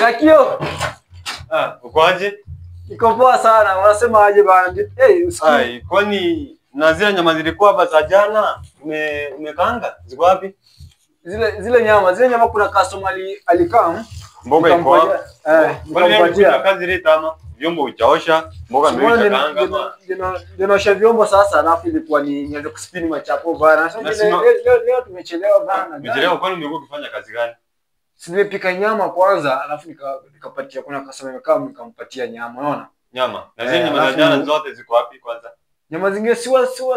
Yakio. Ah, uko aje? Iko poa sana. Unasema aje bana? Eh, usikie. Ai, kwani na zile nyama zilikuwa hapa za jana umekaanga? Ziko wapi? Zile nyama kuna customer alikam. Mboga iko wapi? Eh, nikampatia kazi ile ama vyombo hujaosha, mboga ndio hujakaanga ama. Ndio vyombo sasa, alafu ilikuwa ni nianze kuspin machapo bana. Sasa leo tumechelewa bana. Umechelewa kwani umekuwa ukifanya kazi gani? Si nimepika nyama kwanza, alafu nikapatia kuna customer kama nikampatia nyama, unaona? Nyama. Na zile nyama za jana zote ziko wapi kwanza? Nyama zingine si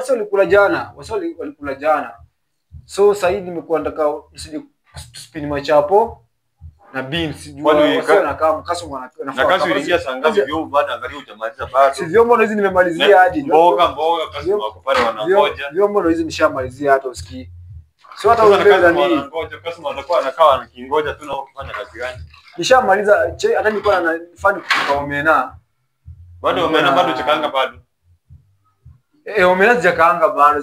walikula jana, walikula jana. So sasa hivi nimekuwa nataka nisije spin machapo na beans juu wasio na kama customer na kazi uliingia saa ngapi vyombo bado angalia hujamaliza bado. Si vyombo ndo hizi nimemalizia hadi. Mboga customer wako pale wanangoja. Vyombo ndo hizi nishamalizia hata usikii. Sio hata uelewa nini. Wanangoja customer atakuwa anakaa anakingoja tu na ukifanya kazi gani? Nishamaliza hata nilikuwa nafanya kupika omena. Bado omena bado chakaanga bado. Omena zikaanga bado,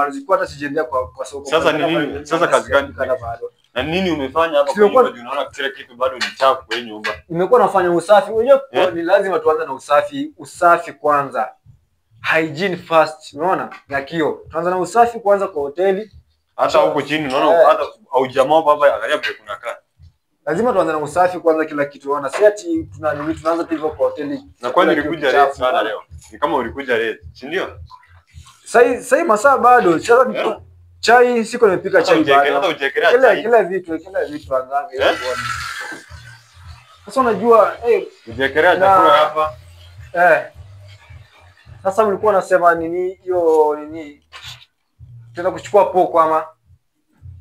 zilikuwa hata sijaendea kwa soko. Sasa ni nini? Sasa kazi gani bado? Na nini umefanya hapa kwa nyumba? Unaona kila kitu bado ni chafu kwa nyumba. Nimekuwa nafanya usafi. Unajua ni lazima tuanze na usafi, usafi kwanza. Hygiene first, unaona? Yakio. Tuanze na usafi kwanza kwa hoteli. Hata huko chini unaona hata au jamaa hapa angalia vile kuna kaa. Lazima tuanze na usafi kwanza kila kitu, unaona? Si ati tunaanza tu hivyo kwa hoteli. Na kwani ulikuja late sana leo? Ni kama ulikuja late, si ndio? Sasa masaa bado. Sasa chai siko nimepika chai bado. Hata hujaekelea chai. Kila vitu angalia bwana. Sasa unajua hujaekelea chakula hapa. Sasa mlikuwa unasema nini hiyo nini? Tena kuchukua pork ama?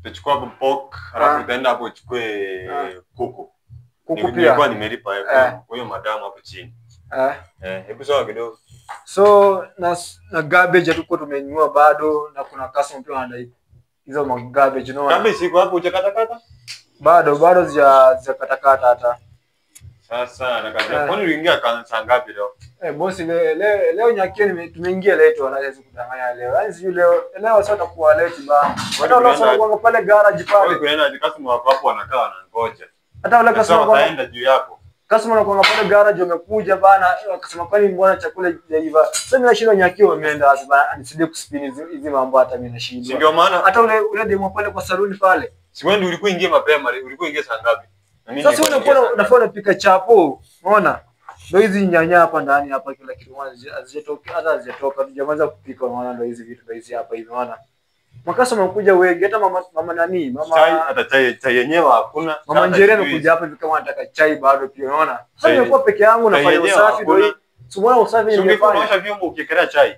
Tutachukua pork alafu utaenda hapo uchukue kuku. Kuku pia. Nilikuwa nimelipa kwa hiyo madamu hapo chini. Hebu sawa kidogo. So na garbage hatuko tumenunua bado na kuna customer pia wanadai hizo ma garbage no. Garbage iko hapo hujakata? Bado sijakatakata hata. Sasa na kazi. Kwani uliingia saa ngapi leo? Bosi leo Nyakio tumeingia late, wanaweza kudanganya leo. Yaani sijui leo sasa tutakuwa late ba. Hata wale wanakuwa pale garage pale. Wewe kuenda customer wako hapo wanakaa wanangoja. Hata wale customer wataenda juu yako. Customer wanakuwa pale garage wamekuja bana wakasema kwani mbona chakula haijaiva. Sasa mimi nashindwa Nyakio wameenda wapi bana, anisaidie kuspin hizi mambo hata mimi nashindwa. Ndio maana hata ule demo pale kwa saluni pale. Si wewe ulikuwa ingia mapema, ulikuwa ingia saa ngapi? Sasa unakuwa unafaa unapika chapo, unaona? Ndio hizi nyanya hapa ndani hapa kila kitu hazijatoka, hata hazijatoka. Tujamaliza kupika, unaona ndio hizi vitu ndio hizi hapa hivi, unaona? Makasa wamekuja wengi, hata mama nani, mama chai, hata chai yenyewe hakuna. Mama Njeri amekuja hapa hivi kama anataka chai bado pia, unaona? Sasa nimekuwa peke yangu nafanya usafi ndio hii. Unaona usafi nimefanya. Unaosha vyombo ukiekelea chai.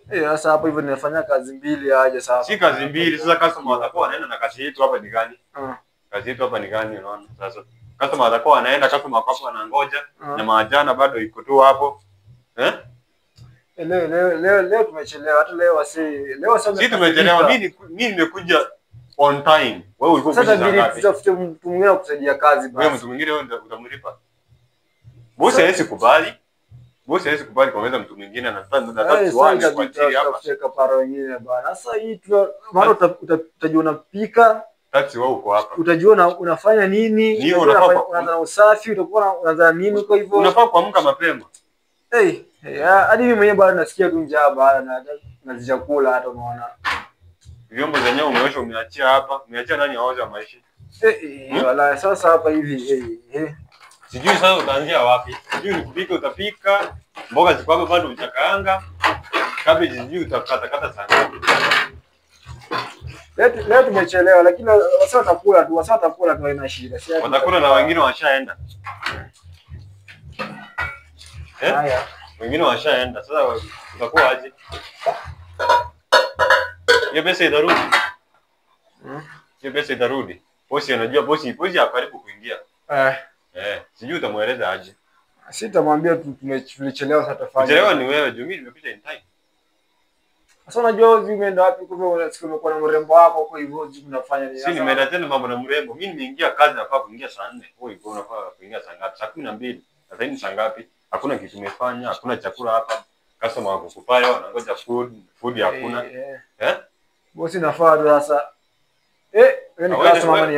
Sasa hapo hivyo ninafanya kazi mbili aje sasa. Si kazi mbili, sasa customer watakuwa wanaenda na kazi yetu hapa ni gani? Kazi yetu hapa ni gani unaona? Sasa customer atakuwa anaenda, customer hapo anangoja na maajana bado iko tu hapo. Leo tumechelewa hata leo leo sasa si tumechelewa. Mimi nimekuja on time. Wewe ulikuwa sasa ngapi? Sasa mtu mwingine akusaidia kazi basi. Wewe mtu mwingine wewe utamlipa. Bosi hawezi kubali. Bosi hawezi kubali kuongeza mtu mwingine na nataka tuone kwa ajili hapa. Tutafute para wengine bana. Sasa hii mara utajua unapika. Taxi wewe uko hapa. Utajua unafanya nini? Unaanza na usafi, utakuwa unaanza nini kwa hivyo. Unafaa kuamka mapema. Hadi mimi mwenyewe bado nasikia tu njaa bana na sijakula hata unaona. Vyombo zenyewe umeosha umeachia hapa. Umeachia nani aoza maisha? Wala sasa hapa hivi Sijui sasa utaanzia wapi. Sijui nikupika utapika. Mboga ziko hapo bado hujakaanga. Cabbage sijui utakatakata sana. Leo tumechelewa lakini wasa watakula tu, haina shida. Watakula na wengine washaenda. Haya. Wengine washaenda. Sasa utakuwa aje? Hiyo pesa itarudi. Hiyo pesa itarudi. Bosi anajua, bosi karibu kuingia. Sijui utamueleza aje. Sitamwambia tumechelewa sasa tafanya. Kuchelewa ni wewe, juu mimi nimekuja in time. Sasa unajua wewe umeenda wapi kumbe unasikia umekuwa na mrembo wako huko hivyo unafanya nini? Si nimeenda tena mambo na mrembo. Mimi nimeingia kazi nafaa kuingia saa 4. Wewe uko unafaa kuingia saa ngapi? Saa 12. Sasa ni saa ngapi? Hakuna kitu umefanya, hakuna chakula hapa. Customer wako pale wanangoja food hakuna. Bosi nafaa tu sasa. Wewe ni customer.